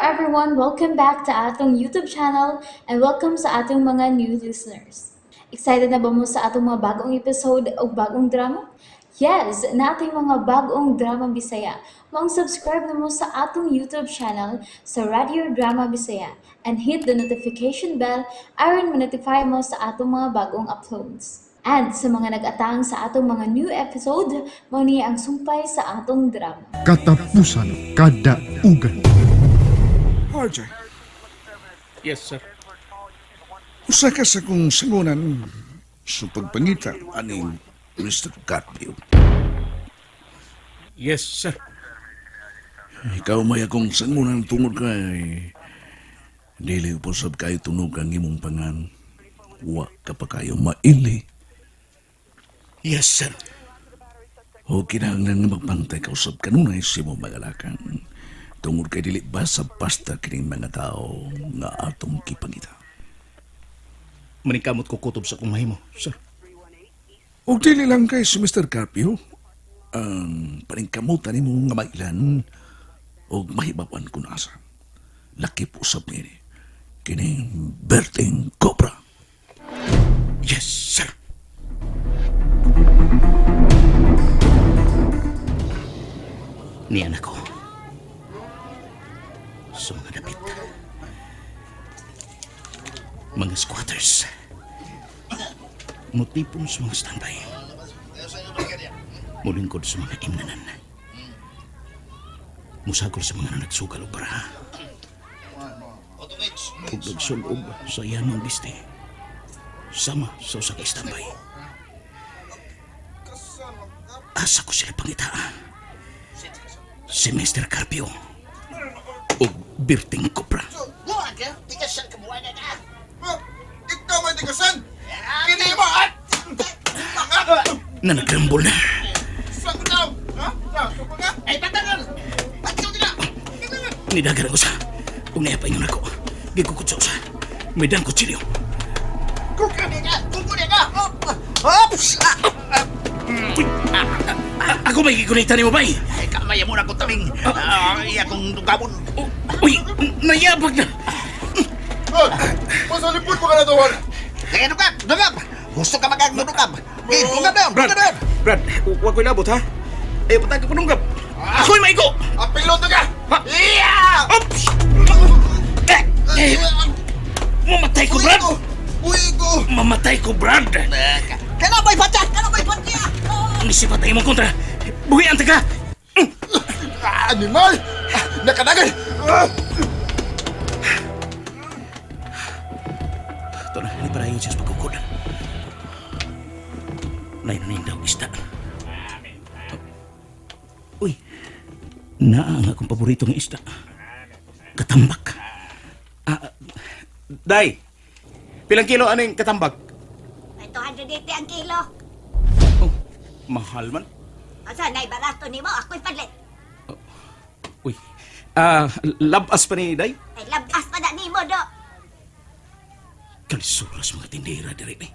Everyone! Welcome back to atong YouTube channel and welcome sa atong mga new listeners. Excited na ba mo sa atong mga bagong episode o bagong drama? Yes, naa tay mga bagong drama Bisaya. Maong subscribe na mo sa atong YouTube channel sa Radio Drama Bisaya and hit the notification bell aron ma-notify mo sa atong mga bagong uploads. And sa mga nag-atang sa atong mga new episode, mao ni ang sumpay sa atong drama. Katapusan Kadaugan. RJ, Yes, sir. Usa ka sa kong sangunan sa pagpangita aning Mr. Carpio. Yes, sir. Ikaw may akong sangunan tungod kay dili po sab kayo tunog ang imong pangan. Wa ka pa kayo maili. Yes, sir. O kinahanglan nga magpantay ka usab kanunay sa imong mga lakang. Tungod kay dili ba sa basta kining mga tao nga atong gipangita. Maningkamot ko kutob sa akong mahimo, sir. Og dili lang kay si Mr. Carpio ang paningkamutan nimo nga mailan og mahibawan kun asa. Lakip usab niini kining Berting Cobra. Yes, sir. Niyan ako sa mga dapit. Mga squatters. Mutipon sa mga standby. Mulingkod sa mga imnanan. Musagol sa mga nagsugal og baraha. Ug nagsulob sa iyanong biste. Sama sa usa ka standby. Asa ko sila pangita? Si Mr. Carpio ug Berting Cobra. Ikaw may tigasan! Kini mo at! Na nagrambol na. Saan ko daw? Ha? Saan ka? Ay, tatangan! At ikaw nila! Nidagan ako sa. Ug naya pa ingon ako. Gikukot sa usa. May dang kutsilyo. Kukuni ka! Kukuni ka! Ops! Uy, ako may gikunita nimo, bay. Ay, kamaya mo na ko taming. Iya kong dugabon. Uy, nayabag na. Pasalipod mo ka na doon! Kaya dugab! Dugab! Gusto ka magagdugab! Okay, dugab na! Dugab na! Brad, wag ko'y labot ha. Ay, patag ka panunggap. Ako'y maigo! Apilot ka! Ha? Iya! Oops! Eh, eh, mamatay ko, Brad! Uy ko! Mamatay ko, Brad! Kana ba'y patya? Kana ba'y patya? Nisipat na imong kontra. Buhi ang taga! Animal! Nakadagan! Ito na, hindi para siya sa pagkukod. Lain na daw isda. Uy, naa ang akong paborito nga isda. Katambak. Ah, Day, pilang kilo aning katambak? Ay, 280 ang kilo. Oh, mahal man. Asa, nay barato nimo, ako'y palit. Uy, labas pa ni Day. Ay, labas pa na nimo do. Kalisuras mga tindera diri ni.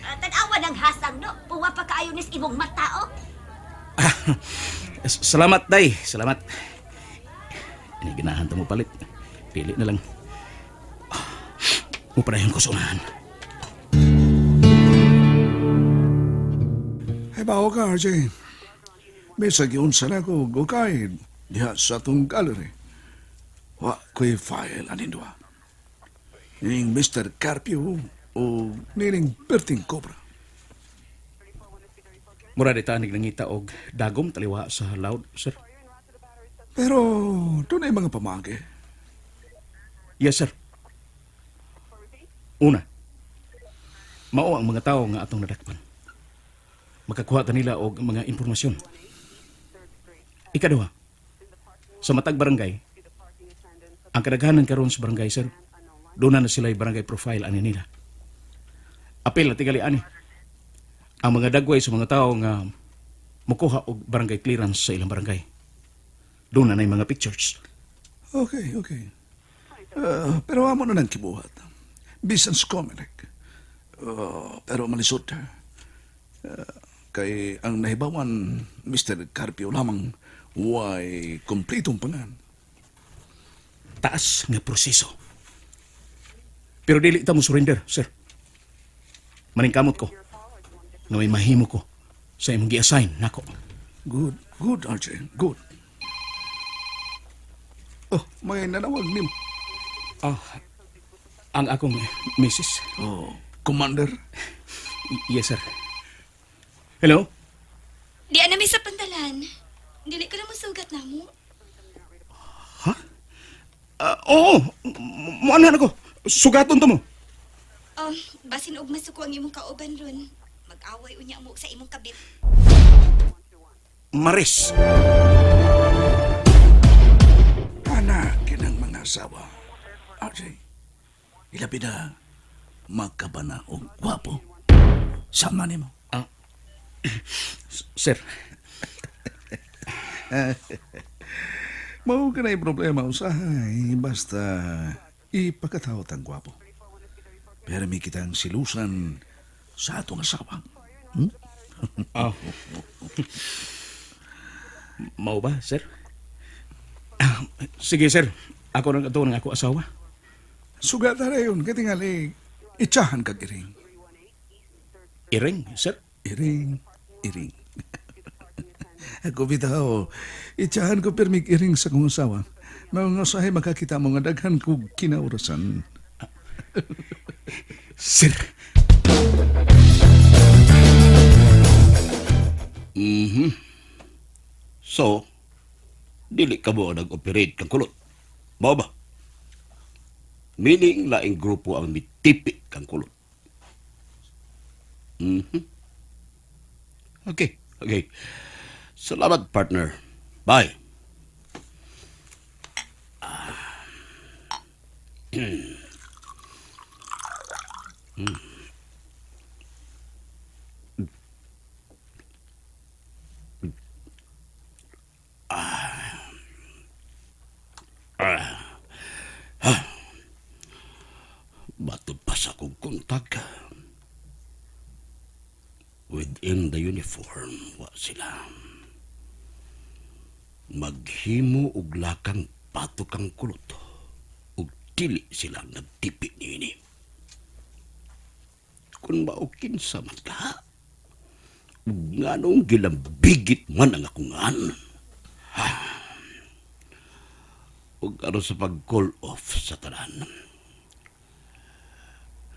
Tanawa ng hasang do. Puwa pa kaayo nis imong mata, oh. Salamat, Day. Salamat. Ini ganahan ta mo palit. Pili na lang. Mupadayon ko sa unahan. Ay bao ka, RJ. Bisag giunsa na ko, gukay diha sa atong gallery. Wa ko'y file anin duha. Ning Mr. Carpio o nining Berting Cobra. Mura di tanig nangita og dagom taliwa sa loud, sir. Pero dunay mga pamagi. Yes, sir. Una, mao ang mga tao nga atong nadakpan. Makakuha ta nila og mga impormasyon. Ikaduha, sa matag barangay, ang kadaghanan karon sa barangay, sir, doon na sila barangay profile ani nila. Apil na tingali ani. Ang mga dagway sa mga tao nga mukuha og barangay clearance sa ilang barangay. Doon na mga pictures. Okay. Pero amo na nang kibuhat. Bisan sa Comelec. Pero malisod. Kay ang nahibawan, Mr. Carpio lamang, way kompletong pangan. Taas nga proseso. Pero dili ta mo surrender, sir. Maningkamot ko nga may mahimo ko sa imong gi-assign nako. Good, good, RJ. Good. Oh, may nanawag nimo. Ah, ang akong misis. Oh, Commander. Yes, sir. Hello? Di na mi sa pantalan. Dili ko na mosugat na mo. Ha? Ah, oo, muanhan ako. Sugaton to mo. Oh, basin og masuko ang imong kauban ron. Mag-away unya mo sa imong kabit. Maris. Ana kinang mga asawa. RJ, ilabi na magkabana og gwapo. Sama nimo. Ah, sir, Mao ka na problema usahay basta ipakatawat ang gwapo. Pero may kitang silusan sa atong asawa. Ah. Mao ba, sir? Ah, sige, sir. Ako nang ato ng ako asawa. Sugata na yun, katingali, itsahan kag iring. Iring, sir. Iring, iring. Ako bitaw, itsahan ko pirmig iring sa kong asawa. Mga usahay makakita mo nga daghan kog kinaurasan. Sir. So, dili ka mo nag-operate kang kulot. Mao ba? Meaning, laing grupo ang mitipi kang kulot. Mhm. Okay, okay. Salamat, partner. Bye. Matod pa sa akong kontak. Within the uniform, wa sila. Maghimo og lakang patok ang kulot. Ug dili sila nagtipi niini. Kung maukin sa man ka, ug nganong gilambigit man ang akong an. Ha. Ug aron sa pag-call off sa tanan.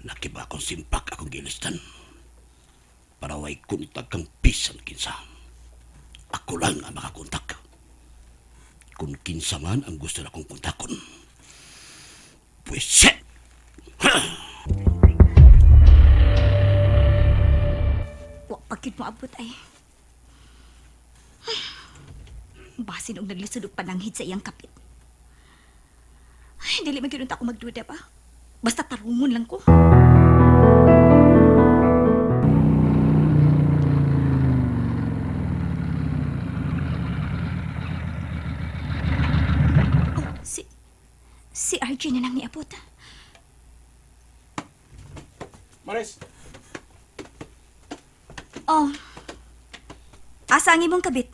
Nakiba akong simpak akong gilistan. Para way kontak kang bisan kinsa. Ako lang ang makakontak. Kung kinsa man ang gusto na kong kontakon. Pwisit! Wa pa gyud moabot ay. Ay, basin og naglisod og pananghid sa iyang kapit. Ay, dili man gyud unta ako magduda ba. Basta tarungon lang ko. Oh, si RJ na lang niabot. Maris. Oh. Asa ang imong kabit?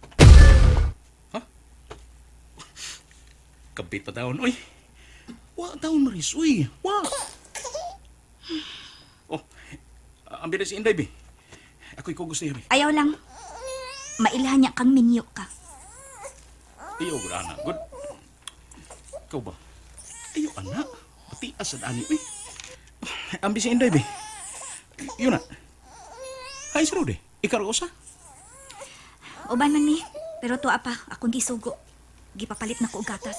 Kabit pa taon, oy. Wa taon, Maris, uy. Wa. Oh, ang bilis si Inday, bi. Ako'y kugos niya, bi. Ayaw lang. Mailhan niya kang minyo ka. Iyo, good, ana. Good. Ikaw ba? Ayo, ana. Pati asad ani, uy. Ang si Inday, bi. Yun na. Ay, si Rudy. Ikaw usa. Uban man mi, pero tuwa pa akong gisugo. Gipapalit na ko og gatas.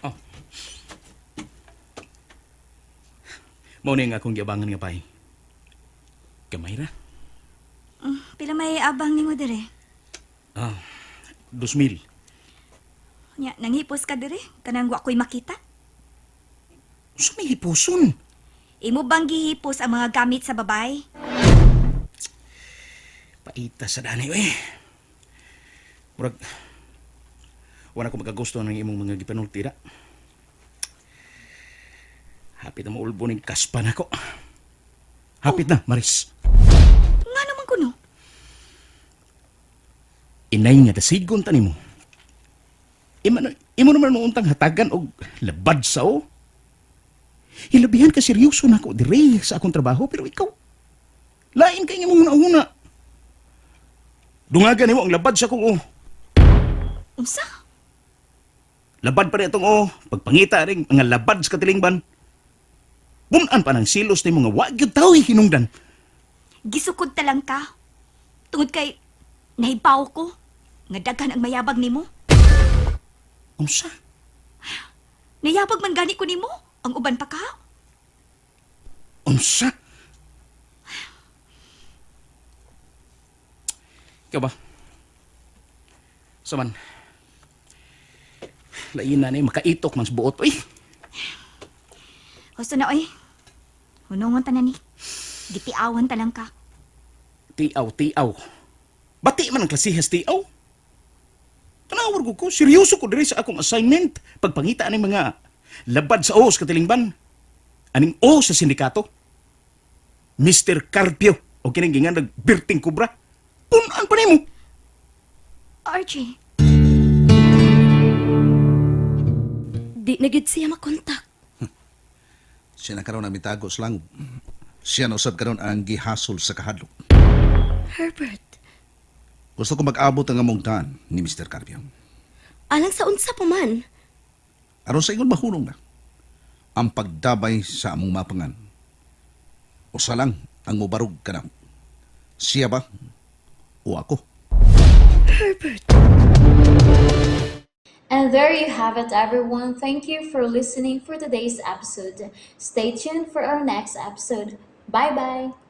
Oh. Mao ni nga akong giabangan nga pay. Gamay ra. Pila may abang nimo dire? Ah, 2,000. Nya, nangipos ka dire kanang wa ko'y makita. Sumihipuson. Imo bang gihipos ang mga gamit sa babae? Paita sa dani, eh. Murag, wala ko makagusto ng imong mga gipanulti ra. Hapit na maulbo ning kaspa nako. Hapit na, Maris. Nga naman kuno. Inay nga dasigon ta nimo. Imo, imo naman mo untang hatagan og labad sa o. Hilabihan ka seryoso na ako dire sa akong trabaho pero ikaw lain kay imong una-una. Dungagan nimo ang labad sa akong o. Unsa? Labad pa rin itong o, pagpangita rin mga labad sa katilingban. Punan pa ng silos ni mga wa gyud tao'y hinungdan. Gisukod ta lang ka. Tungod kay nahibaw ko nga daghan ang mayabag nimo. Unsa? Nayabag man gani ko nimo ang uban pa ka. Unsa? Ikaw ba? Saman. Lain na ni makaitok man sa buot. Uy, Husto na oy. Hunongon ta na ni. Gitiawan ta lang ka. tiaw, tiaw. Bati man ang klasihas tiaw. Tanawar ko ko, seryoso ko diri sa akong assignment. Pagpangita aning mga labad sa o sa katilingban. Aning o sa sindikato. Mr. Carpio, o kining gingan nagbirting kubra. Punan pa nimo. RJ, Di na gyud siya makontak. Siya na karon ang mitago sa langub. Siya na usab karon ang gihasol sa kahadlok. Herbert, Gusto ko mag-abot ang among daan ni Mr. Carpio. alang sa unsa pa man. Aron sa ingon mahunong na ang pagdabay sa among mapangan. Usa lang ang mubarog ka na. Siya ba? O ako? Herbert. And there you have it, everyone. Thank you for listening for today's episode. Stay tuned for our next episode. Bye bye.